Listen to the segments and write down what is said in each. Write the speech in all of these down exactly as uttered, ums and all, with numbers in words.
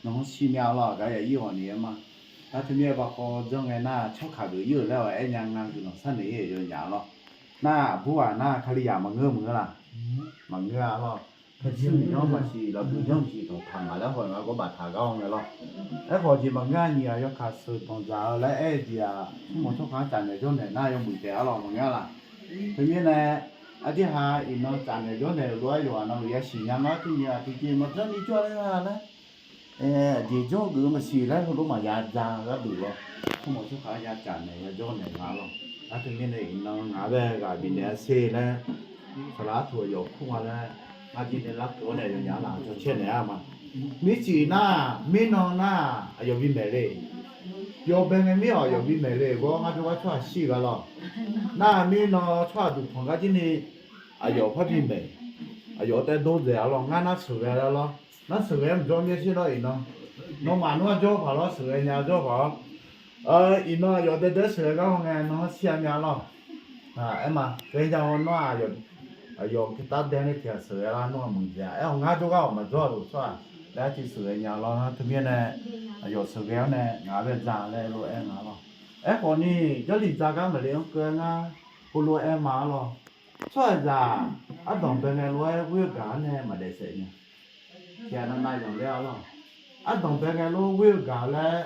Nawq-anr shir mya lawr, aqgar yaqir ghawq ni-aer ma. Nar teumirnae baqkawv janr ngae nar, tsawrkaq geuf ir-euq laer-awq aernya nga guiqlanq sharnoeq ir-euq yawnyaf lawr. Nar aqbur ghaq nar Kalizaq maqngeur maqngeur laq? Maqngeur-a lawr. Taqjir miqyanr maqsiq lafguiq janr maqsiq dawqtaq ngaq laer haw-eu nga gawr baftaq gar haw ngae lawr. Aerkhawf jeq maqngeur-a, nyiq ghaq yawkaq sheuq danqdzaq-eu laer aer-eu jeq-aq, smrmawf tsawrkaq-anr tsafnaeq jawrnaeq nar yawmuiq taef-a lawr maqngeur laq? Teumirnae aqdirhaq iqnan tsafnaeq jawrnaeq-euq lof-aer yawqghaq navluf yasiq nya lar, teunyaf tiqjeq maqjanr ni jawr-a laer nga laer aqjeq jawr-eu geuf-eu maqsiq laer heulof maqya ja gharduq lawr, smrmawf tsawrkaq-anr ya tsafnaeq ya jawrnaeq nga lawr. Nar teumirnae iqnan ngaq-anr bae ghaq bifnaeq-a sher laer, saqlaq artuq aqyawf kur nga laer, ngar jir nae larkeuv-awr nae yawnyaf-anr laf jawr caer naeq-a ma. Mircif nar-aq, mirnan nar-aq, aqyawf bimaeq le. Yawbae ngae mir-awq, aqyawf bimaeq le gawr ngar jawrgar tsawrhaq shir gha lawr. Nar-aq mirnan tsawrhaq duqpanq gar jir ni aqyawf par bimaeq. Aqyawf taev dor dzaeq-a lawr, ngar nar sheuqghae lar lawr. Nar sheuqghae-aer maqjawr myaer shir lawr iqnan. Nawmaf nar-aq jawr paq lawr, sheuqghae nya jawr paq-awr. Iqnan aqyawf daedae sheuqghae gar haw ngae nan-anr shir-a mya lawr. Aer ma, ghaenya haw nar-aq, aqyawf keutar dae nae tiq ghaq sheuqghae lar nar-aq muiqdzaeq-a. Aer-awq ngar jawrgar-awq maqjawr-a lof tsawrhaq laer arciv sheuqghae nya lawr. Teumirnae aqyawf sheuqghae-awr nae ngaq-anr bae ja laer lof-aer nga lawr. Aerkhawf ni Jarlif ja gar maqle-anr keuv-aer ngar heulof-aer ma-ar lawr. Tsawrhaqzaq ardanq bae ngae lof-aer ghoer-eu gaq-anr nae maqdaef saef nya. Tiqghaq navnav yanqler-a lawr. Ardanq bae ngae lof ghoer-eu gaq laer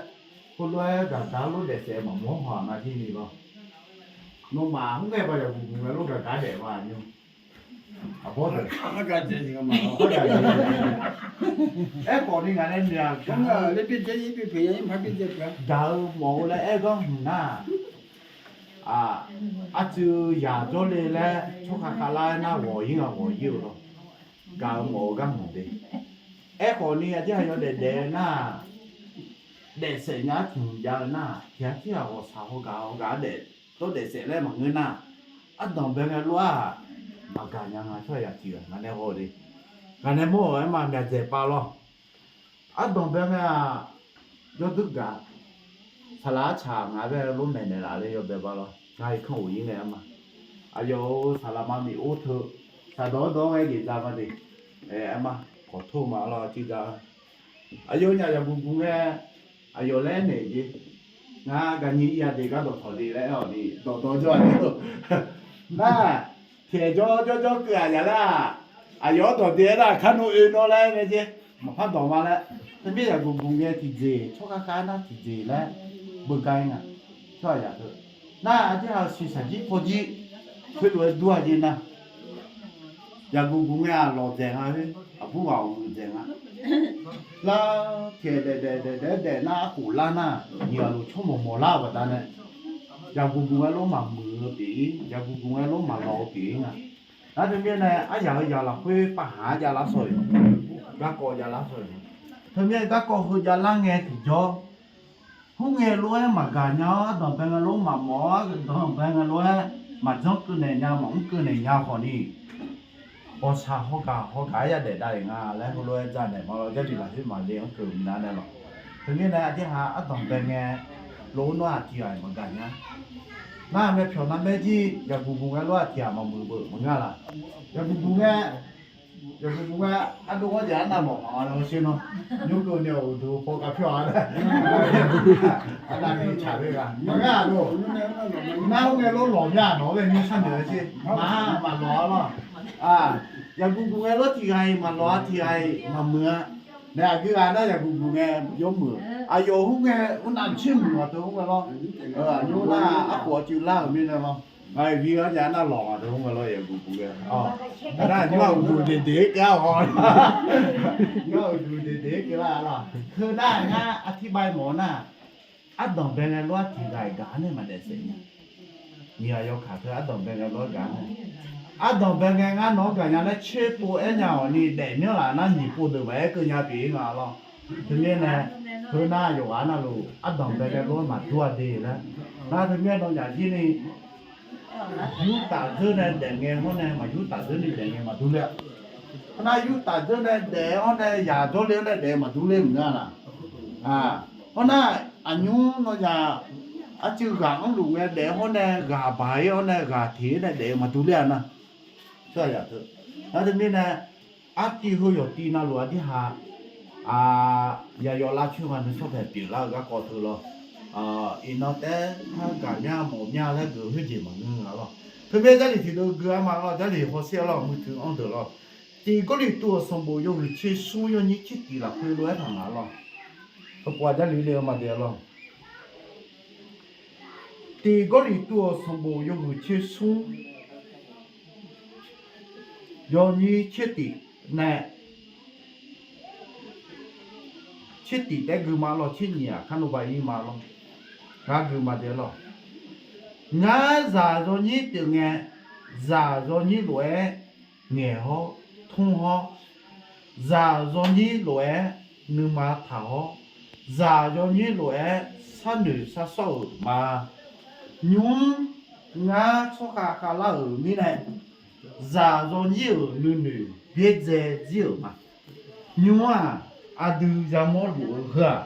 heulof-aer gaqgar lof daef saef maqmawr haw-aq ngar jir ni lawr. Nawmaf mr ngae ba yaqguq guq ngae lof gaqgar daef ma nymr. Aqbawr deuq. Aerkhawf ni ngaq nae noeq-aq, gaq-eu mawf-eu laer aer gar hmq nar-aq, arcuiv yaq jawrle laer tsawrkhav khavlar-aer nar ghawq-ir nga ghawq-ir-eu lawr. Gaq-eu mawf-eu gar hmq de. Aerkhawf ni aqdirhaq yawdaef daef-eu nar-aq, daef saef nya-ar tiq hmq jav-eu nar-aq, tiq ghaq tirghaq ghawqshaq hawgaq hawgaq-aer daef, tawr daef saef laer maqngeur nar, ardanq bae ngae lof-aer-aq, maqgaq nya nga tsawrhaq yaq tiq ghaq ngaq nae haw de. Ngaq nae mawr-euq aer ma myaqdzaeq pav lawr. Ardanq bae ngae-aq, yawdui gaq. Saqlaq arcaq ngaq-anr bae lof maeqnaeq laf le yawbae ba lawr. Ngar irkanr ghof-ir nae aer ma. Aqyawf-euq saqlaq ma miq or teu, saqdawq-anr dawq-anr ghae jeq ja ma de. Aer ma, kawqtor ma lawr, arcuiv ja-a. Aqyawfnyaf yaqguq guq ngae, aqyawf laer aernaeq jeq. Ngar gaqnyi ir-a de, gardawq tawq de laer aer-awq ni dawqdawq jawr-a de-or. Nar, tiqaeq jawr jawr jawr keuv-aq yaq lar-aq, aqyawf-anr dawq de-aer nar, kar nmr oe nawr laer aer mae jeq. Maqpar dawq ma laer. Teumirnae yaqguq guq ngae tiqjeq, tsawrkhav khav-aer nar tiqjeq laer beugar-ir nga. Tsawrhaq yaq teu. Nar aqdirhaq-euq siqsaq jir paw jir, khoerlof-aer dur-a jeq nar, yaqguq guq ngae-aq lawqdzaeq nga khoer, aqbur ghaq-awq muiqdzaeq nga. Lar, tiqaeq daef daef daef daef-aer daef nar, arkhof lar nar, nyiq ghaq luf tsawrmawq mawq lar-eu baqdanae, yaqguq guq ngae lof maqmuiq-eu pyeuf-ir, yaqguq guq ngae lof maqlawq-eu pyeuf-ir nga. Nar teumirnae aryaq-eu yaq lafkhoer pavhaq-anr javlar shawq-iq, garkawv javlar shawq-iq. Teumirnae garkawv heu javlar ngae tiqjawr, khoerngae lof-aer maqgaq nya-awr, ardanq bae ngae lof maqmawf-awr, ardanq bae ngae lof-aer maqjanr keuvnaeq nya, maqmr keuvnaeq nya khawf ni, ghawqshaq hawgaq hawgaq-aer yadaef davlef nga laer heulof-aer janaeq ma lawr. Jarlif lafkhoer maqle-anr keuv minav nae lawq. Teumirnae aqdirhaq ardanq bae ngae lof-aer nawr-aq tiq ghaq-iq maqgaq nya. Nar-aq myavpyawq narmaer jir yaqguq guq ngae lof-aer tiq ghaq maqmuiq beu maqngeur-a laf. Yaqguq guq ngae, yaqguq guq ngae, ardov-anr jeq arnav mawf paq-a laer hawsher nawr, nymr keuv ni-awq uqduq paw kav pyawr-a laer, arnavni tsaq le ghaq maqngeur-a lor. Nar khoerngae lof lawq mya nawq-anr bae nymr sharnoeq-a sher. Maq, maqlawq-a lawr. Yaqguq guq ngae lof tiq ghaq-iq maqlawq-a, tiq ghaq-iq maqmuiq-a. Nae aqgeu ghaq nar yaqguq guq ngae yawmuiq-eu aqyawf khoerngae mrnav tser muiq-a teu khoerngae lawr. Aqyawf nar arkhof-awr cuiv lar-euq mirnae lawr. Ngaq-iq bi-anr jav nar lawq-a teu khoerngae lawr yaqguq guq ngae. Nar nymr-aq uqduq deqdeq-aer keuv-a haw. Nymr-aq uqduq deqdeq-aer keuv lar-a lawr. Teu nar ngar artirbav mawf-eu nar, ardanq bae ngae lof-aer tiq ghaq-iq gaq-anr nae maqdaef saef nya. Nyiq ghaq yawkaq teu ardanq bae ngae lof-aer gaq-anr nae, ardanq bae ngae ngar nawq-anr gaq nya laer tser pov aer nya-awq ni daef myanr laf nar nyiq pov deuq maqaer keuv nya pyeuf-ir nga lawr. Teumirnae, heu nar yawqghaq navluf ardanq bae ngae lof-aer maqdur-a de laer. Nar teumirnae nawnyaf jir ni yurtaf dzeur nae daef ngae hawr nae maqyurtaf dzeur ni daef ngae maqdur ler-a. Hawr nar yurtaf dzeur nae daef-awr nae yaq jawrle-awr nae daef maqdur ler maqngeur-a laf. Hawr nar aqnymr nawnyaf arcuiv ghaq-anr luf ngae daef hawr nae ghaq baq-ir-awr nae ghaq teq-ir nae daef-eu maqdur ler-a nar. Nar teumirnae artiv heu yawqtiv navluf aqdirhaq Aq, yayawf lavcoer ma nuisar paeq pyeuflar-eu garkawv teu lawr. Iqnan taef-aer par gaqmya mawf mya laer geuf khoerjeq maqngeur nga lawr. Teubyaer Jarlif tiqdeuv gui-ar ma lawr, Jarlif hawsher-a lawr, muiq teu-anr deuq lawr. Tiq Gawrliqtu-euq sanqbof yawhuiq tser smr yawnyir tser tif lafkhoer lof-aer taq nga lawr. Heupov-aq Jarlif le-eu ma deuq-a lawr. Tiq Gawrliqtu-euq sanqbof yawhuiq tser smr yawnyir tser tif nae tser tif taef-aer gui ma lawr, tser nyiq-aq kar nov ba ir ma lawr. Ngar gui ma deuq-a lawr. Ngar zaq yawnyir pyeuf ngae, zaq yawnyir lof-aer ngaeq hawr, tmr hawr, zaq yawnyir lof-aer nuima taq hawr, zaq yawnyir lof-aer sharnoeq sharsawr-euq ma. Nymr ngar tsawrkhav khavlar-euq mirnae, zaq yawnyir-euq nuinoeq byaerdzae jir-euq ma. Nymr-aq, aqdui yamawr luf-eu heu-aq,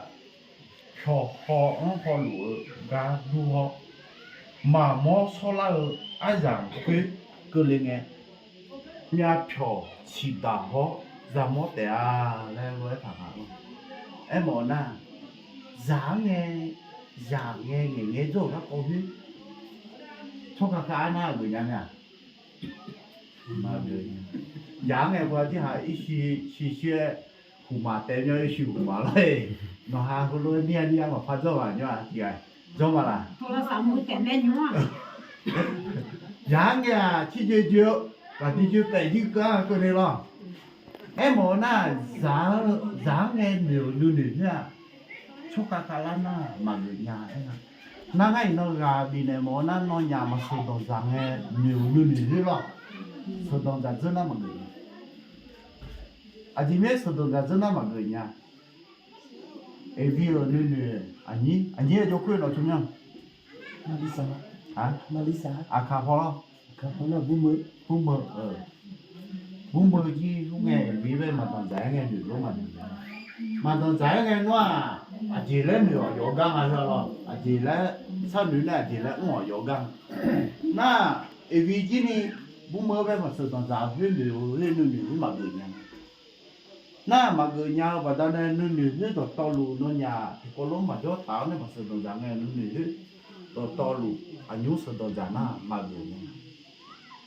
pyawq haw-anr hawluf-eu gar dur hawr, maqmawr shawrlar-eu aryamq khoer keuvle ngae, myavpyawq ciqdaq hawr yamawr taef-a laer lof-aer taq nga lawr. Aermawf-eu nar, zaq-anr ngae, zaq ngae ngaeq ngae jawr-euq garkawv khoer, tsawrkhav khav-ar nar geuf nya mae-aq? Zaq-anr ngae bu-a tirhaq irshirshuir-aer huqmaq taef myanr irshuir huqmaq lar-e. Nawqha heulof-aer nir-a nir-a maqpar jawr ghaq nymr-a tiq ghaq jawr ma laq? Zaq-anr ngae-aq, tiqjeq joe-eu ghaqdir joe taef jir keuv-a keuvle lawr. Aermawf-eu nar, zaq-anr ngae noeq-euq nuinoeq khoer-aq, tsawrkhav khavlar nar maqgeuf nya aer nga. Nar ngar iqnan ghaq bifnaeq mawf-eu nar, nawnyaf maqsheuqdanq dzaq ngae noeq-euq nuinoeq khoer lawr, sheuqdanq dzaq dzeur nar maqgeuf nya. Aqjeq mirnae sheuqdanq dzaq dzeur nar maqgeuf nya. Eqvi-euq nuinoeq aqnyir, aqnyir-aer jawr khoer nawq tmr myanr. Aqkaq paw lawr. Bmr beu, bmr beu jir khoerngae eqvi bae maqdanq dzaq-aer ngae noeq lor maqnoeq. Maqdanq dzaq-aer ngae nawr-aq, aqjeq laer noeq-awq yawf-eu gar nga lawr. Aqjeq laer sharnoeq nae aqjeq laer mr-awq yawf-eu gar. Nar, eqvi jir ni bmr beu bae maqsheuqdanq dzaq khoer noeq-eu khoer nuinoeq khoer maqgeuf nya. Nar maqgeuf nya-eu baqdanae nuinoeq khoer dawqtawvluf nawnyaf tiqkawv lof maqjawr taq-awr nae maqsheuqdanq dzaq ngae nuinoeq khoer dawqtawvluf aqnymr sheuqdanq dzaq nar maqgeuf nya.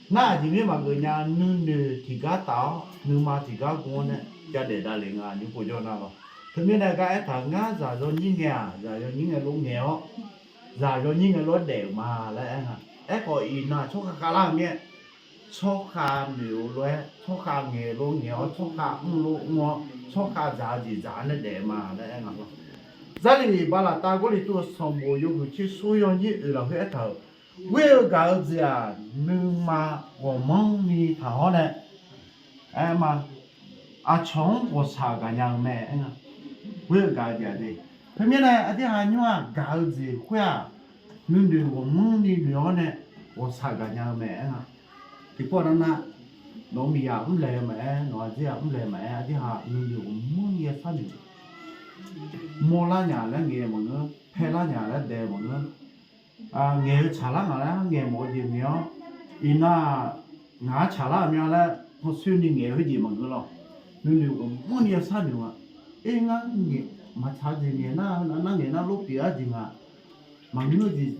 Nar aqjeq mirnae maqgeuf nya, nuinoeq tiqgar taf-awr nuima tiqgar gu-awr nae jadaef davlef nga nymr pov jawr nar lawr. Teumirnae gar aertaq-euq ngar zaq yawnyir ngae-aq, zaq yawnyir ngae lof ngaeq-awr, zaq yawnyir ngae lof-aer daef-euq ma laer aer nga. Aerkhawf iqnan tsawrkhav khavlar-eu mir-aer, tsawrkhav noeq-eu lof-aer, tsawrkhav ngaeq-eu lof ngaeq-awr, tsawrkhav mr-eu lof mr-awr, tsawrkhav dzaq-eu jeq dzaq-awr nae daef-eu ma laer aer nga lawr. Jarlif baqlaqtav Gawrliqtu-euq sanqbof yawhuiq tser smr yawnyir oeq lafkhoer aertaq-euq, ghoer-eu gaq-eu jeq-aq, nuima ghawqmanrni taq hawr nae aer ma, aqcawq-anr ghawqshaq gaqnya-eu mae aer nga. Ghoer-eu gaq-eu jeq-aq de. Teumirnae aqdirhaq nymr-aq gaq-eu jeq khoer-aq, nuinoeq ghawqmanrni noeq-awr nae ghawqshaq gaqnya-eu mae aer nga. Tiqpov nar nar, nawq-eu miqyaq mrlaeq-eu maqaer, nawq-eu aqdzer-aq mrlaeq maqaer, aqdirhaq nuinoeq ghawqmanrni-aer sharnoeq. Mawrlar nya laer ngaeq maqngeur, paerlar nya laer daef maqngeur. Ngaeq-eu tsaqlar ngaq laer ngaeq mawf-eu jeq ngaeq-awr, iqnan-aq, ngaq-anr tsaqlar-euq mya laer hawshoer ni ngaeq-eu khoerjeq maqngeur lawr. Nuinoeq ghawqmanrni-aer sharnoeq nga. Aer ngar ngaeq maqtsaq-eu jeq ngaeq nar, nar ngaeq nar lof pyeuf-ar jeq nga. Maqngeur-eu jeq,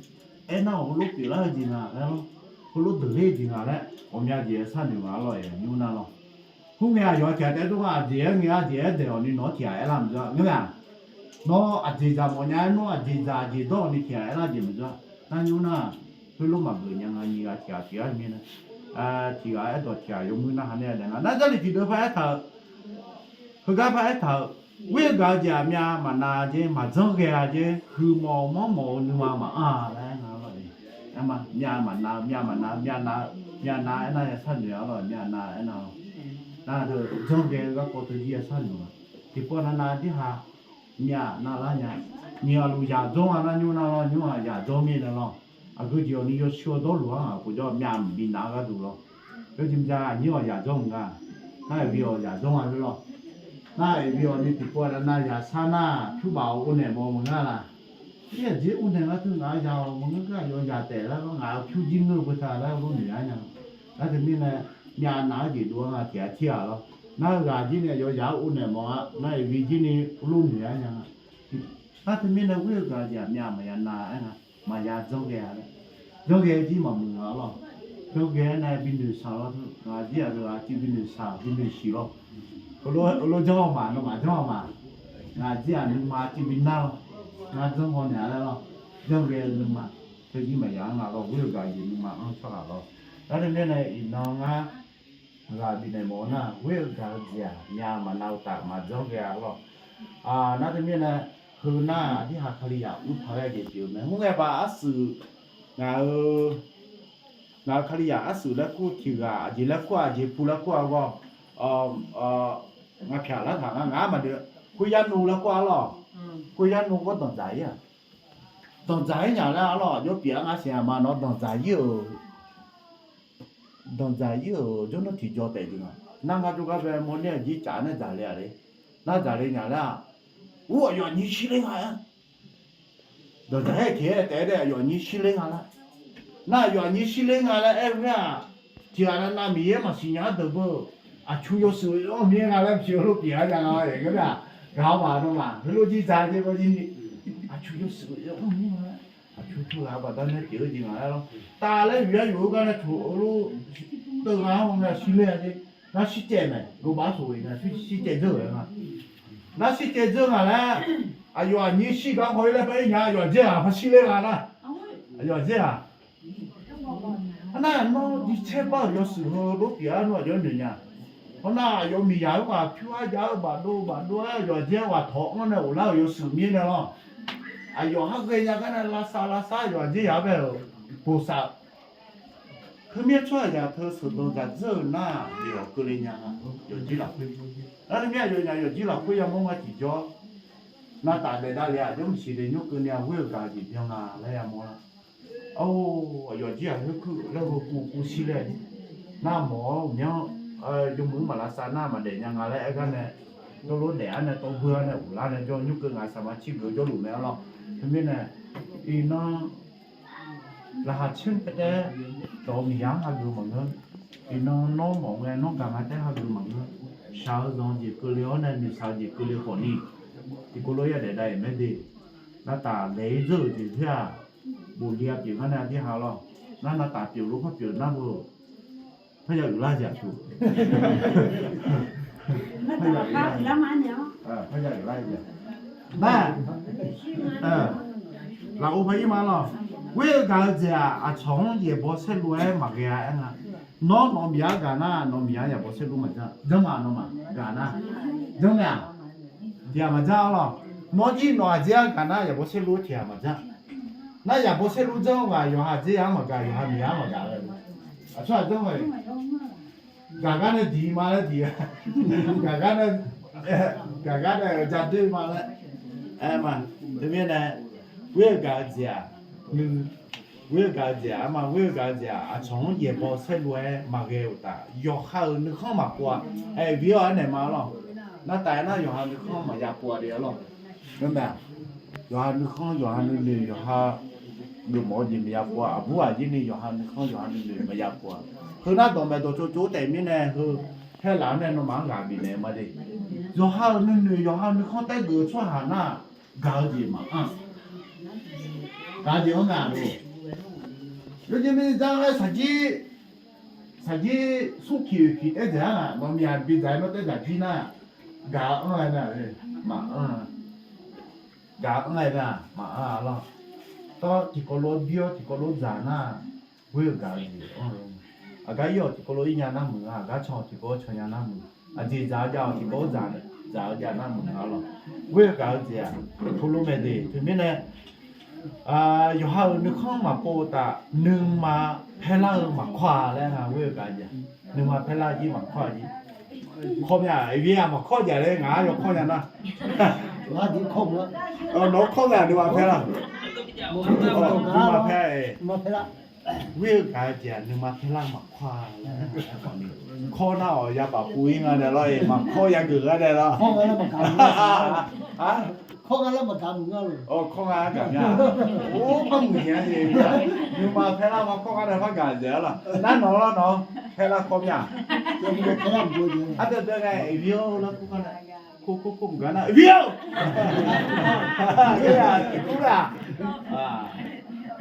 aernar-awq heulof pyeuflar-eu jeq nga laer lawr, heulof deuqler-eu jeq nga laer ghawqmya jeq-aer sharnoeq nga lawr-eq nymr nar lawr. Khoerngae aqyawf tiq ghaq taef-aer dov-a, aqjeq-aer ngae-a, aqjeq-aer daeq-awq ni nawq-anr tiq ghaq aerlar maqjawr-a ngeur-aq. Nawr aqjeq dzaq mawfnya-aer nawr aqjeq dzaq aqjeq dawr-awq ni tiq ghaq aerlar jeq maqjawr-a. Nar nymr nar, khoerlof maqgeuf nya nga nyiq ghaq tiq ghaq pyeuf-ar mirnae, tiq ghaq aerdawq tiq ghaq yawmuir narhaq nae daef nga. Nar Jarlif tiqdeuv par aertaq-euq, heugar par aertaq-euq, ghoer-eu gaq-eu jeq-aq myav maqnav jeq, maqdzanr ghae-a jeq, huiqmawf manrmawf-eu nuima maqanr-a laer aer nga lawr-eq. Aer ma, myav maqnav-eu, myav maqnav-eu, myav nav-eu, myav nav aernar ya sharnoeq-a lawr, myav nav aernar-awq. Nar-aq, dzanr ghae-eu garkawv teujir ya sharnoeq-a. Tiqpov navnav dirhaq myav navlar nya. Nyiq ghaq luf yaq dzawr-a nar nymr nar lawr, nymr-aq yaq dzawr mirnae lawr. Aqgeu jeq-awq ni yawshuir-awr dawrluf-anr aq pov jawr myav maqbi nav-eu gharduq lawr. Yawjeq maqjav aqnyir-awq yaq dzawr maqnga. Nar-aq eqvi-awq yaq dzawr nga lawr. Nar-aq eqvi-awq ni tiqpov navnav yaq shar nar pyur baf-awq uvnaeq mawf maqnga laq. Aqjeq uvnaeq ngar teu ngaq-eu yaq-awq maqngeur gar aqyawf yaq taef lar lawr, ngaq-eu pyur jir ngeur-eu beuta lar lor noeq-ar nya. Nar teumirnae myav nav-anr jeq dov-anr nga tiq ghaq tir-aq lawr. Nar-eu ghaq jir ni aqyawf yaq-anr uvnaeq mawf-a. Nar-iq bi jir ni lor noeq-aer nya nga. Nar teumirnae ghoer-eu gaq-eu jeq-aq myav maqya nav-aer nga. Maqya janr ghae-a laer. Janr ghae-eu jir maqmuiq nga lawr. Janr ghae-aer nae bi noeqshaq lawr. Ngaq jir-aq aqcuiv bi noeqshaq bi noeqshiq lawr. Heulof janr-awq ma, nawmaf janr-awq ma. Ngaq jir-aq nuima cuiv bi nar lawr. Ngar janr haw naeq-a laer lawr. Janr ghae-eu nuima teu jir maqya-anr nga lawr. Ghoer-eu gaq-eu jeq nuima anr tsawrhaq lawr. Nar teumirnae iqnan ngar ghaq bifnaeq mawf-eu nar, ghoer-eu gaq-eu jeq-aq myav maqnav-eu taf maqjanr ghae-a lawr. Nar teumirnae, heu nar-aq aqdirhaq Kalizaq mr paq-aer jeq pyeuf-eu mae. Khoerngae baq arsuif ngaq-eu ngaq-eu Kalizaq arsuif laer kur tiq ghaq aqjeq laer kur-a, aqjeq pu laer kur-a ghawr. Ngaq pyaq lar taq nga, ngaq-anr maqdeuq. Khoerya nuv laer kur-a lawr. Khoerya nuv ghawr danqdzaq-ir-aq, danqdzaq-ir nya laer-a lawr. Jawr pyeuf-a ngar siq-a ma nawr danqdzaq-ir-euq danqdzaq-ir-euq jawrnan tiqjaw taef jeq nga. Nar ngar jawrgar bae mawrner-aq jir caf nae dzaqle-a le. Nar dzaqle nya laer-aq, ur aqyawf aqnyir shirler nga-aer. Danqdzaq-aer tiq-aer taef-aer dae aqyawf aqnyir shirler nga lar. Nar aqyawf aqnyir shirler nga laer aer-eu mir-aq, tiq ghaq navnav Miqyaer maqsiq nya-ar deuq beu-eu aqcu yawshuif-eu yawr mir-aer nga laer pyeuf-eu lof pyeuf-a nya nga-a. Gaq-awr ma nawmaf heulof jir dzaq jeq bawjir ni, aqcu yawshuif-eu yawr mir-a laer, aqcu teughaq baqdanae pyeuf-eu jeq nga laer lawr. Taf laer yuf-aer yuf-eu gar nae taq-eu lof, teughaq-anr nae shirler-a jeq. Nar shircaev mae, lobaf-aer soq-eu nae shircaev dzeur-euq nga. Nar shircaev dzeur nga laer, aqyawf aqnyir shir gar haw-ir laer par-ir nya, aqyawf aqdzer-aq par shirler nga nar. Aqyawf aqdzer-aq Arnar nawr jicaer bar-euq yawshuif heu lof pyeuf-a nawr aqjox noeq nya. Hawnar aqyawf miqyaq-anr ghaq pyur-aer jav-eu bafdov bafdov-aer aqyawf aqdzer-anr ghaq tawq-anr nae ghoflar-euq yawshuif mirnae lawr. Aqyawf har ghaenya gar nae lavsav lavsar aqyawf aqdzer yaq-anr bae-euq bosav-eu Heumyaer tsawrhaqzaq teu sheuqdanq dzaqdzeur-euq nar-aq, yawf keuvle nya nga. Yawfjir lafkhoer, nar teumirnae aqyawfnyaf yawfjir lafkhoer yamawr nga tiqjawr, navtaf daef davle-aq, jawr maqsiq de nymr keuvni-a ghoer-eu gaq-eu jeq byan nga laer yamawr lar. Or, yawfjir-aq khoerkuir laer heukuv kuv shir laer, nar mawq-awr uqmyanr, yawmuiq-anr maq lavsav nar maqdaef nya nga laer aer gar nae, jawrlof daef-ar nae tawv beu-ar nae ghoflar nae jawr nymr keuv ngaq saqma cir geuf-eu jawrluf mae-ar lawr. Teumirnae, iqnan laqkhaq caer taef-aer dawq-eu miqyaq-anr hageuf maqngeur. Iqnan nawr mawf ngae nawr gaq nga taef-aer hageuf maqngeur. Shaq-eu zanq-eu jeq keuvle-awr nae noeqshaq-eu jeq keuvle khawfni, tiqkawv lof-aer yadaef dav-iq mae de. Navtaf laeq-ir dzeur-euq jeq khoer-aq, bofli-a pyeuf gar nae aqdirha lawr. Nar navtaf pyeuf lof par pyeuf nar-eu, parya uiqlar-eu jeq aqtuf. Parya uiqlar-eu jeq. Nar, lafov par-ir ma lawr. Ghoer-eu gaq-eu jeq-aq aqcawq-anr yaeqbawq saerlu-aer maqghae-a aer nga. Nawr nawq-eu miqyaq-anr gaq nar nawq-eu miqyaq-anr yaeqbawq saerlu maqjanr. Janr ma nawmaf gaq nar. Janr mae-aq, tiqghaq maqjanr-ar lawr. Nawr jir nawq-eu aqdzer-anr gaq nar yaeqbawq saerlu tiqghaq maqjanr. Nar yaeqbawq saerlu janr-eu ghaq yawqha aqdzer-anr maqgaq, yawqha miqyaq-anr maqgaq-eu. Aqcawq-aq janr ma-iq, gaq gar nae diq ma laer diq-a, gaq gar nae, gaq gar nae-euq ja doer ma laer aer ma. Teumirnae, ghoer-eu gaq-eu jeq-aq, ghoer-eu gaq-eu jeq-aq, arma ghoer-eu gaq-eu jeq-aq aqcawq-anr yaeqbawq saerlu-aer maqghae-euq taf, yawqha-euq nuikhanr maqpov-a. Aer-eu bi-awr aernaeq ma lawr. Nartaf aernar yawqha nuikhanr maqya pov-a de-a lawr. Yawqha nuikhanr yawqha nuinoeq yawqha geufmawf-eu jeq maqya pov-a. Aqbur ghaq jir ni yawqha nuikhanr yawqha nuinoeq maqya pov-a. Heu nar dawqmaeq dawqtsov tsov taef mirnae heu, haerlaf-anr nae nawmaf-anr ghaq bifnaeq ma de. Yawqha-euq nuinoeq yawqha nuikhanr taef geuf-eu tsawrhaq nar, gaq-eu jeq maqanr. Gaq-eu jeq-anr nar-aq, yawjeq mirnae dzar-aer saqjir, saqjir smrkiq oeqkiq taef-aer dzaq-ar, nawq miq-aq bidzaq-aer nawr taef-aer dzaq jir nar, gaq-eu anr-aer nar, maqanr. Gaq-eu anr-aer nar maqanr-a lawr. Tawr tiqkawv lof-aer bi-awr tiqkawv lof-aer dzaq nar, ghoer-eu gaq-eu jeq anr-eu. Aqgar ir-awq tiqkawv lof-aer ir nya nar muiq-a, aqgar can-awq tiqkawv lof-aer can nya nar muiq. Aqjeq dzaq-eu jav-awq tiqkawv lof-aer dzaq-eu jav nar muiq-a lawr. Ghoer-eu gaq-eu jeq-aq, tov lof mae de. Teumirnae, yawqha-euq nuikhanr maqpov-eu taf, nuima paerlar-eu maqkawr-a laer nga. Ghoer-eu gaq-eu jeq, nuima paerlar-eu jir maqkawr-a jir. Kawr mya, aqyuif-aq maqkawr jaq laer ngaq-anr yawkawr nya nar. Nawq-anr kawr nga nuima paerlar. Nuima paer-a. Ghoer-eu gaq-eu jeq-aq nuima paerlar-eu maqkawr-a laer aerkhawf ni, kawr nar-awq ya bafpuv-ir nga nae lawr-iq, maqkawr ya geuf gar nae lawr. Kawr nga-a gaq mya. Or, par muiq jeq-a jeq, nuima paerlar maqkawr gar nae par gaq dzaeq-a lawr. Nar nawq lawr nawq paerlar kawr mya. Ardeuv deuv nae iqbir-awr lar kur gar nae, kur kur kur mq gar nar iqbir-awr.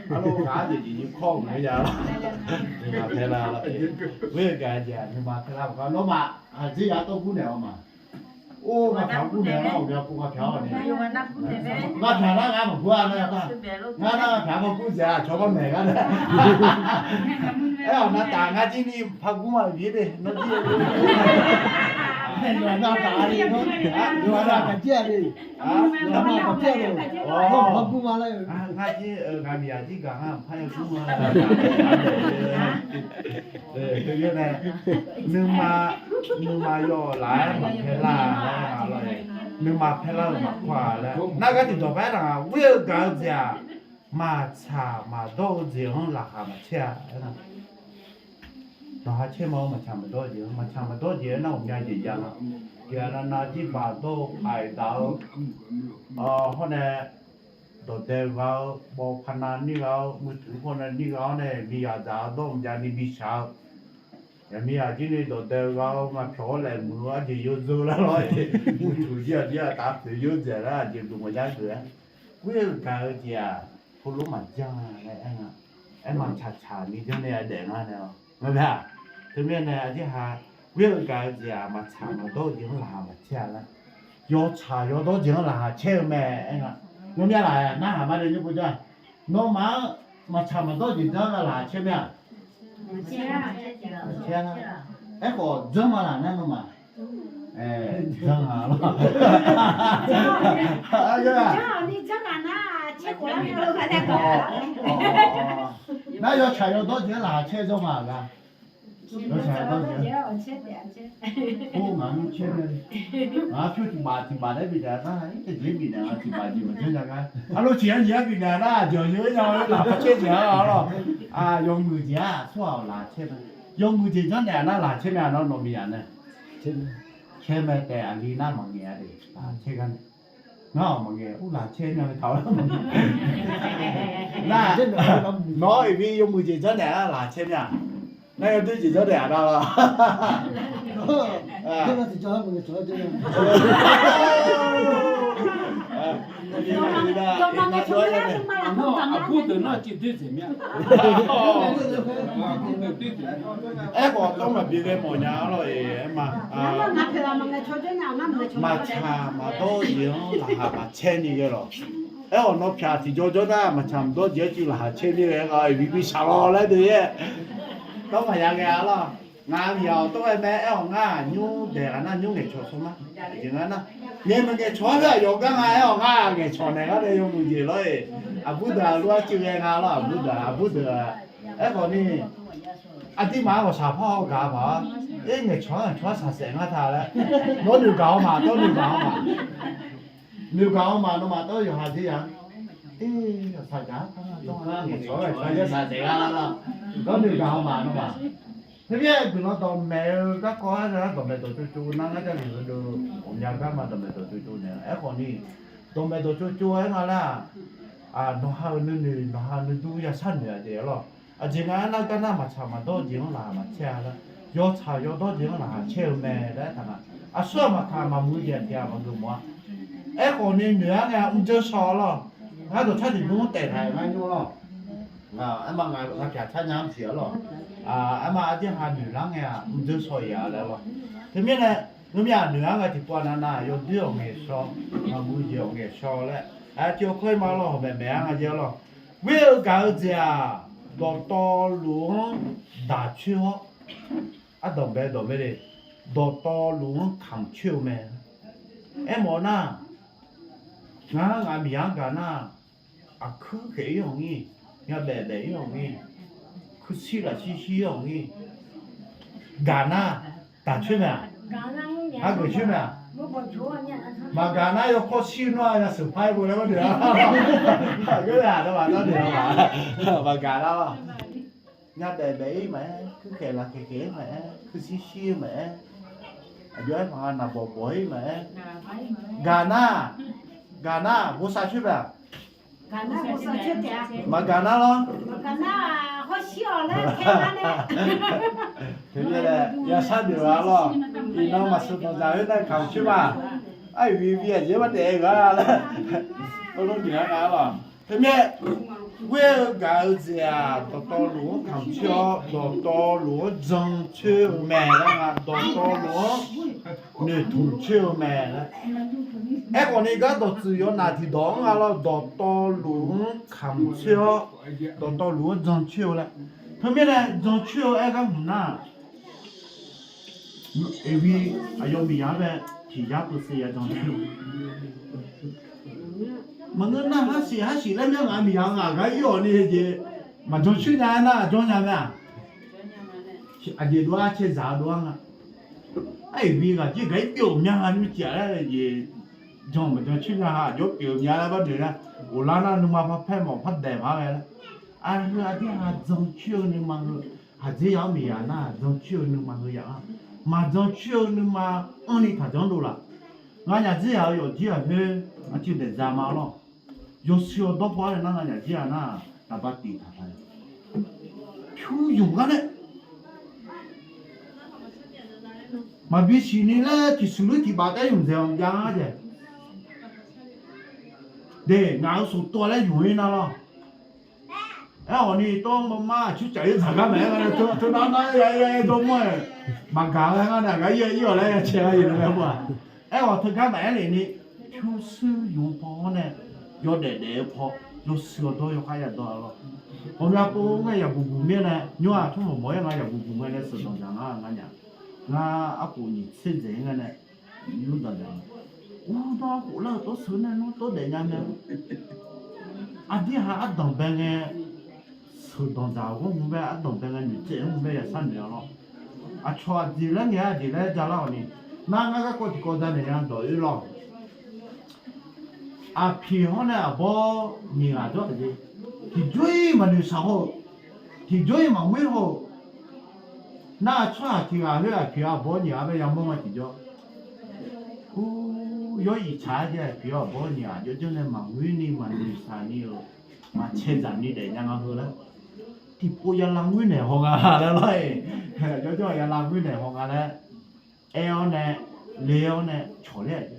Arlawr ghaq-ar jeq jeq nymr kawr mq-aer ya lawr. Nuima paerlar lawr. Ghoer-eu gaq-eu jeq-aq nuima paerlar maqkawr. Nawmaf aqjeq ya tawr gur naeq-awr ma. Or, ngapyaq gur naeq lar-awq, myavpov ngapyaq-awq ni. Ngapyaq nar ngar maqgur-a nar-a. Ngar nar ngapyaq maqgur dzaeq-a, cawq maqmaeq gar nae. Aer-awq navtaf ngar jir ni par gur ma iqbir de. Nawr jir navtaf-a ni. Ngar jir-eu ghaq miqyaq jir gaq ngar, par ya gur ma. Teumirnae, nuima, nuima yawlaf-aer maqpaerlar-a laer nga lawr-iq, nuima paerlar-eu maqkawr-a laer nar, gar tiqdawq paer nar-aq, ghoer-eu gaq-eu jeq-aq, maqtsaq maqdawr-eu jeq-anr laqkhaq maqcaer-a aer nar. Laqkhaq caer ma-awr, maqtsaq maqdawr-eu jeq-anr, maqtsaq maqdawr-eu jeq-aer nar, ghawqmya jeq jav nga. Tiqghaq navnav jirbaq dawr-eu paq-iq daq-eu hawr nae, dawqdae gha-awr, bawpaq nav nir gha-awr, muiq tuiq paw nav nir gha-awr nae, miqyaq dzaq-awr dawr mqjav ni bishaq-eu, yaqmiqyaq jir ni dawqdae gha-awr ngapyawq-awr laeq muiq-eu aqjeq yawzeu lar lawr-iq, muiq tuiq jir aqjir-aq taf poeq yawr dzaeq lar aqjeq duq maqjav deuq-aer, ghoer-eu gaq-eu jeq-aq, heulof maqjanr-a laer aer nga. Aer maqtsaq tsaq ni janr nae daef ngar nae-awq. Ngeur mae-aq, teumirnae aqjir ha, ghoer-eu gaq-eu jeq-aq, maqtsaq maqdawr-eu jeq-anr laqkhaq maqcaer-a laer. Yawtsaq yawdawr jeq-anr laqkhaq caer-eu mae aer nga. Ngeur mya laf-aer narhaq ma nae nymr pov janr-a. Nawmaf-anr maqtsaq maqdawr jeq janr-a laqkhaq caer mya. Aerkhawf janr ma laf nar nawmaf. Janr-a lawr. Nar yawtsaq yawdawr jeq-anr laqkhaq caer janr ma-aq gar. Yawtsaq yawdawr jeq-anr. Or, ngaq nmr caer mae. Ngaq-anr pyur tiqbaf tiqbaf laer bifnaeq nar, irtaeq jeq bifnaeq-a tiqbaf jeq maqjanr nya gar. Arlawr tiq yar nyiq yar bifnaeq nar, aqjeq aqyawf-aer nya-eu lafkhoer caer jeq-a lawr. Yawmuiq jeq-aq tsawrhaq-awq laqkhaq caer mae. Yawmuiq jeq janrnaeq-a nar laqkhaq caer mae-a nawr nawq miqyaq nae. Caer mae taef aqli nar maqngaeq-a de laqkhaq caer gar nae. Ngar-awq maqngaeq, ur laqkhaq caer nya-eu taq-awr nar, nawr iqbir yawmuiq jeq janrnaeq-a laqkhaq caer mya. Nar yawdoer jeq janrnaeq-a nar lawr. Aqbur deuq nar cif doer dzaeq mya. Aerkhawf tawr maqbi ghae mawf nya-a lawr-iq aer ma. Maqtsaq maqdawr-eu jeq-anr laqkhaq maqcaer ni ghae lawq. Aer-awq nawr pyaq tiqjawr jawr nar maqtsaq maqdawr jeq-anr civ laqkhaq caer ni ghae nga, iqbir bi shaq lawr laer deuq-aer. Tawr maqya ghae-a lawr. Ngaq-euq miqyaq-awq tawr ghae mae. Aer-awq ngar-aq nymr daeq ghaq nar nymr ngaeqcawq tsawrmar. Aqjeq nga nar, ngaeq maqngaeq cawq-anr nar yawqgar nga. Aer-awq ngar ngaeqcawq naeq gar nae yawmuiq jeq lawr-iq. Aqbur deuq-aq lof-aer civ ghae nga lawr. Aqbur deuq-aq, aqbur deuq Aerkhawf ni, aqdirmaf-anr ghawqshaq par haw gaq-a ma-awr, ir ngaeqcawq-anr ngaeqcawq-anr shaqsaef ngar ta laer, nawr noeqgaq-awr ma, tawr noeqgaq-awr ma. Noeqgaq-awr ma, nawmaf tawr yawqha dzer ya. Ir, ghawqshaq gaq-a, ngaeqcawq-anr ngaeqcawq-anr shaqsaef ngar la. Nawr noeqgaq-awr ma nawmaf. Teumirnae guiqlanq dawqmaeq-eu garkawv-aer nar, dawqmaeq dawqtsov tsov nar ngar Jarlif heudeuq ghawqmya gar ma dawqmaeq dawqtsov tsov naeq-a. Aerkhawf ni, dawqmaeq dawqtsov tsov-aer nga laer-aq, nawqha-euq nuinoeq nawqha nuidur yashar noeq-a jeq-a lawr. Aqjeq nga aernar, gar nar maqtsaq maqdawr jeq-anr laqkhaq maqcaer-a laer, yawtsaq yawdawr jeq-anr laqkhaq caer-eu mae laer aertaq nga. Aqsur-aq maqkaq maqmuiq jeq aqpiq-aq maqgeuf mawf-a. Aerkhawf ni noeq-aer ngae-a mrdzeur shaw-a lawr. Ngar dawqtsar tiqdmr taef taq-euq ngar nymr lawr. Aerma ngaq pyaq tsar nya-anr siq-a lawr. Aerma aqdir ha noeq lar ngae-aq mrdzeur shaw-iq-a laer lawr. Teumirnae, ngeurmya noeq-aer ngae tiqpov-a navnav yawdoer-awq ngaeqshaw, maqmuiq jeq-awq ngaeqshaw laer, aqtiq awq kawr-ir ma lawr, hawq maeqmaeq-a nga jeq-a lawr. Ghoer-eu gaq-eu jeq-aq, dawqtawvluf-anr daq coer-awr, ardanqbae dawq mae le, dawqtawvluf-anr kamq coer-eu mae. Aermawf-eu nar, ngaq-anr ngaq miqyaq-anr gaq nar, aqkuir khaef-ir-awq ngir, ngaq baef baef-ir-awq ngir, kuirshir lafshir shir-awq ngir, gaq nar, daq coer mae-aq? Argeuf coer mae-aq? Maqgaq nar yawkawr shir nar-a yasheuq par-aer bo laer gharduq-a. Aqgeu-aq nawmaf dawrduq-a ma. Maqgaq nar-a. Nya daef daef-ir maqaer, kuirkhaeq lafkhaeq khaeq-ir maqaer, kuirshir shir-eu maqaer, aqjox-aer paq nga naqbawq bawq-ir maqaer, gaq nar, gaq nar bosav coer bae-aq, maqgaq nar lawr. Teumirnae yashar noeq-a lawr, iqnan maqsheuq danqdzaq-eu nar kamq coer ma. Aqyuif bi aqjeq-aer bardaef-eu ghaq laer, tov lof noeq-a nga lawr. Teumirnae ghoer-eu gaq-eu jeq-aq, dawqtawvluf-anr kamq coer-awr, dawqtawvluf-anr jan coer-eu mae laer nga, dawqtawvluf-anr noeqtmq coer-eu mae laer. Aerkhawf ni gar dawqtsuif yawnaf tiqdawq-anr nga lawr, dawqtawvluf-anr kamq coer-awr, dawqtawvluf-anr jan coer-eu laer. Teumirnae jan coer-eu aer gar hmq nar-aq, eqvi aqyawf miqyaq-anr bae tiqyar peusiq ya jan coer-eu maqngeur nar, harsiq harsiq laer myanr ngaq miqyaq ngaq gar ir-awq ni jeq, maqjan coer nya-aer nar janr nya mae-aq. Aqjeq dov-ar cae zaq-eu dov-ar nga. Aer-euq bi ghaq jir gaq-ir pyeuf-euq mya ha nymrcif-a laer jeq, jan maqjan coer nya ha aqjox pyeuf-eu mya laer bar noeq nar, ghoflar nar nuima par paer mawf par daeq par ghae laer. Aqheu aqdir ha jan coer-eu nuima heu, haqdzer yaq-anr miqyaq nar jan coer-eu nuima heu yaq-anr, maqjan coer-eu nuima anrni taqjanr dovlaf. Nganyaf dzer yaq-eu yawqjir ghaq khoer aqcuiv daeq za ma lawr. Yawshuif-awr dawr paw-aer nar nganyaf dzer yaq nar, naqba tiq taq taq-a. Pyur ymq gar nae maqbi siqni laer tiqsiq loer tiq baf taer ymq dzaeq-anr jav-a jeq. De, ngaq-euq soqtov laer ymq-ir nar lawr. Aerkhawf ni tawr mar mar aqcur caf-ir dzaq gar maeq-aer nga, teunar nar ya ya dawrmawr-aer maqgaq ghae ngar nae aqgar ir-a ir-awq laer ya cae-a ir-a laer-aq. Aerkhawf teugar maqaer lef ni, pyurshuir ymq-eu paw-awr nae yawdaef daef-eu paw, yawshuif-awr dawr yawkhav yadawr-a lawr. Ghawqmya pov-aer ngae yaqbuq buq mir-aer nae nymr-aq, tmr mawq mawq-aer nga yaqbuq buq ngae nae sheuqdanq dzaq nga nga nya. Ngar arkhof nyiq tser dzaeq-ir nga nae yurdanq dzaq nga. Ur, nawr arkhof lar-euq tawr sheuq nae nawr tawr daef nya mae. Aqdir ha ardanq bae ngae sheuqdanq dzaq-euq gharmr bae, ardanq bae ngae noeqtsaev-anr bae yashar noeq-a lawr. Aqcawq aqjeq laer ngaeq-a aqjeq laer jav lar-awq ni, nar ngar garkawv tiqkawv janaeq nya dawq-oer lawr. Aqpiq hawr nae aqbawr nyiq ghaq jawr-aq jeq, tiqjawr-ir maqnoeqshaq haw-eu, tiqjawr-ir maqngoer haw-eu, nar tsawrhaq tiq ghaq khoer aqpiq-awr aqbawr nyiq ghaq bae yamawr nga tiqjawr. Ur, yawr iqtsaq-aer jeq aqpiq-awr aqbawr nyiq ghaq jawrjawr nae maqngoer ni maqnoeqshaq ni-euq maqcae dzaq ni daef nya nga heu laer, tiqpov yalavngoer naeq haw nga laer lawr-iq, jawrjawr yalavngoer naeq haw nga laer aer-awr nae, le-awr nae cawq ler-aq jeq.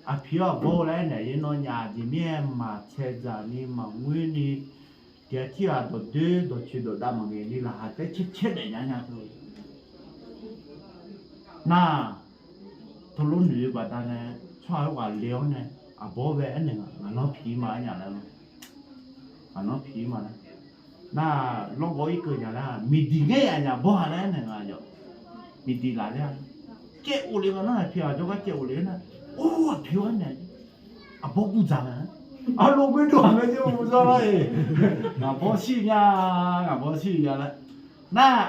Aqpiq-awr aqbawr-eu laer aernaeq-aer nawnyaf jeq mir-aer maqcae dzaq ni maqngoer ni, tiq ghaq tirghaq dawqdoer dawqcoeq dawqdav maqngaeq ni laqkhaq taer caer caer daef nya nya teu. Nar, teulof noeq-eu baqdanae tsawrhaq-aer ghaq le-awr nae aqbawr bae aernaeq nga, ngaq nan piq-ir ma-aer nya laer lawr. Ngaq nan piq-ir ma laer. Nar, lawrgawv-ir keuv nya laer, miqdiq ngaer yaf nya bawr-a laer aernaeq nga yawq. Miqdiq laf laer-a. Caev of le nga nar, aqpiq ghaq jawrgar caev of le nar, or, aqpiq-awr aernaeq, aqbawr buvdzaq mae. Arlov ghoer dov-aq mae jir buvzawr lar-iq. Ngaq bawr shir nya, ngaq bawr shir nya laer. Nar,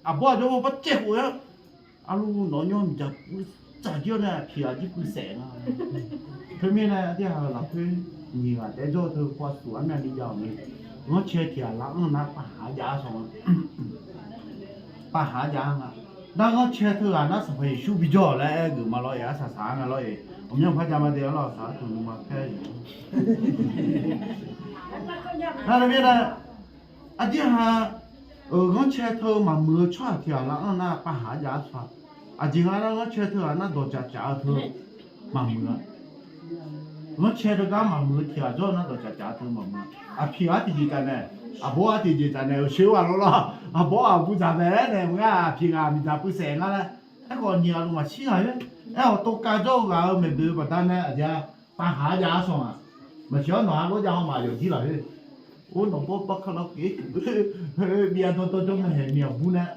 aqbawr aqjawr-a bar caev khof-aer, arlov nawq nymr miqdzaq puiv tsaq jir-awr nae aqpiq ghaq jir puivsaef nga. Teumirnae aqdir ha-eu lafkhoer nyiq ghaq taef-aer jawr-eu teu pov aqsur armyavni jav-awq ni, ghanrcae tiq ghaq lar anr nar pavhaq-aer jav-a shawr nga. Pavhaq-aer jav-a nga. Nar ghanrcae teughaq nar Sanqpaq Yeqsur bijawr-awq laer aer geuf ma lawr-iq, arsaq saq-a nga lawr-iq, ghawqmyanr par jav ma de-a lawr, saq-ar teu nuima paer-a. Nar teumirnae aqdir ha ghanrcae teu maqmuiq-eu tsawrhaq tiq ghaq lar anr nar pavhaq-aer jav-a shawr-a. Aqjeq nga nar ghanrcae teughaq nar dawqcaf caf-eu teu maqmuiq-a. Ghanrcae teugar maqmuiq-eu tiq ghaq jawr nar dawqcaf caf-eu teu maqmuiq-a. Aqpiq ghaq tiqjeq tsafnaeq, aqbawr ghaq tiqjeq tsafnaeq-euq sheu-aq lawr lawr. Aqbawr ghaq buvdzaq mae aernaeq mr-a, aqpiq ghaq miqdzaq puivsaef nga laer. Aerkhawf nyiq ghaq luf maqshir ghaq khoer, aerkhawf tovkav jawr-eu ghaq-euq maeqboeq-eu baqdanae aqjeq-a, pavhaq-aer jav-a shawr-a. Maqsiq-awr nawq-a lor jav haw maf yawqjir laf khoer. Or, nawq bawr bawr kar lar pyeuf-ir tiq khoer, byav dawr dawr jawr mae haeq miq-awq bur nae.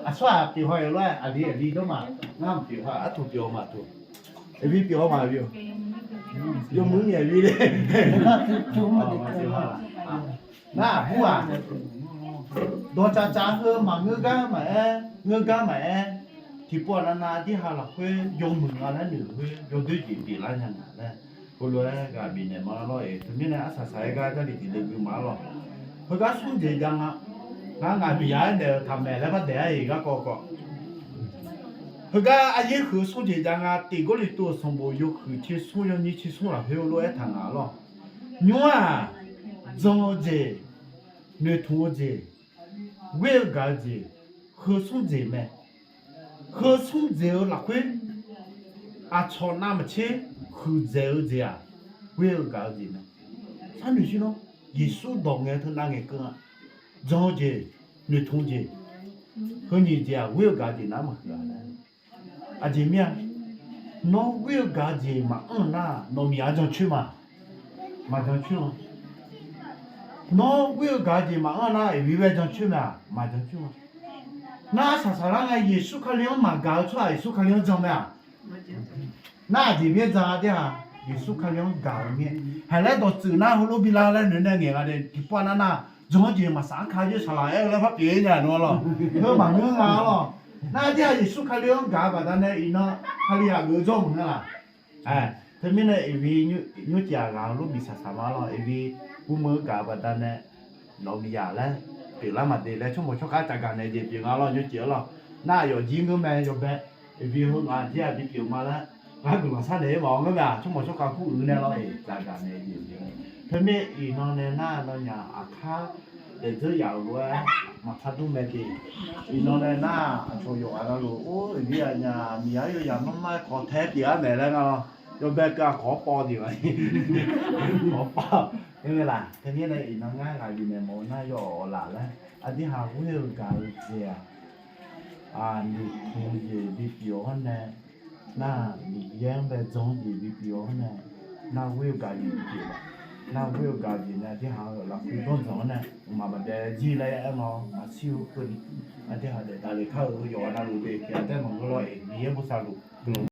Aqsur-aq pyeuf haw-aer lof-aer aqli aqli dawr ma. Ngar mq pyeuf haw, artoq pyeuf haw ma toq. Aqli pyeuf haw ma aqli-awq. Yawmuiq-ir naeq aqli le. Nar aqbur-aq, dawqcaf caf heu maqngeur gar maqaer, ngeur gar maqaer, tiqpov aqnav nav aqdir ha lafkhoer yawmuiq nga laer noeq khoer yawdoer jeq pyeuflar nya nga laer, heulof-aer ghaq bifnaeq ma lawr-iq. Teumirnae arsaq saq-aer gar Jarlif tiqdeuv gui ma lawr. Heugar smr jeq jav nga. Ngar ngaq Miqyaer-anr naeq-euq taqmaeq laer bardaef-a iq garkawv kawv. Heugar aryaer huiq-eu smr jeq jav nga, Tiq Gawrliqtu-euq sanqbof yawhuiq tser smr yawnyir tser smr lafkhoer lof-aer taqngaq lawr. Nymr-aq, jan-eu jeq, noeqtmq-eu jeq, ghoer-eu gaq-eu jeq, heu smr jeq mae. Heu smr jeq-eu lafkhoer, aqcawq navmaqtser huiqdzaeq-eu jeq-aq, ghoer-eu gaq-eu jeq mae. Sharnoeq shir nawr, Yeqsur dawq ngae teu navngaeq keuv-a. Jan-eu jeq, noeqtmq jeq, heu nyiq jeq-aq ghoer-eu gaq-eu jeq nar maqhuiq-a laer. Aqjeq mir-a, nawr ghoer-eu gaq-eu jeq maqanr nar, nawq miqyaq-anr jancoer ma. Maqjancoer ma. Nawr ghoer-eu gaq-eu jeq maqanr nar, iqbir bae jancoer ma, maqjancoer ma. Nar saqsaq lar ngae, Yeqsur Kali-anr maqgaq-eu tsawrhaq Yeqsur Kali-anr jan mae-aq. Nar aqjeq mir-aer jan-a, aqjeq-aq Yeqsur Kali-anr gaq-eu mir-aer. Haiq laer dawqtsuif nar heulof bi lar laer noeq nae ngaeq nga de, tiqpov nav nar, jan-eu jeq maqsaq-anr ka jeq saqlaq-aer-eu laer par pyeuf-ir nya-a lawr. Heu maqngeur nga lawr. Nar aqjeq-aq Yeqsur Kali-anr gaq-eu baqdanae iqnan Kalizaq geuf-eu jawr maqngeur laq. Teumirnae iqbir nymrcif aqghaq-eu lof bi saqsaq ma lawr. Iqbir bumeuq-eu gaq-eu baqdanae nawq miqyaq laer pyeuflar maqde laer tsawrmawq tsawrkhav cavgaq naeq jeq pyeuf nga lawr, nymrcif-anr lawr. Nar aqyawf jir ngeur mae yawbae. Iqbir heu ngaq jir-aq bipyeuf ma laer, ngar guiqlanq sharnaeq-ir mawf-awr ngeur mae-aq, tsawrmawq tsawrkhav kur uiq nae lawr-eq cavgaq naeq jeq pyeuf. Teumirnae iqnan nae nar nawnyaf aqkar daefdzeur yaf-euq lof-aer maqpar dur mae de. Iqnan nae nar aqcawq yawqghaq navluf or iqbir aqnyaf miqyaq-ar yawqyaf marmar-aer kawq tae pyeuf-ar maeq laer nga lawr. Yawbae keuv-aq kawq-awr paw jeq ma. Kawq-awr paw. Teumirnae iqnan ngar ghaq bifnaeq mawf-eu nar yawf-awq laf laer, aqdui haq ghoer-eu gaq-eu jeq-aq, noeqtmq-eu jeq bipyeuf-awr nae, nar Miqyaer-anr bae jan-eu jeq bipyeuf-awr nae, nar ghoer-eu gaq jeq bipyeuf-a. Nar ghoer-eu gaq jeq nae aqdui haq-eu lafkhoer danr dzanq-anr nae mqmaq maqbyav jir laer aer nga-awr maqshir-eu keuvni, aqdui haq daef daqle kar-eu yawqghaq navluf de pyav taer maqngeur lawr-eq, Miqyaer bosav luf guiqlanq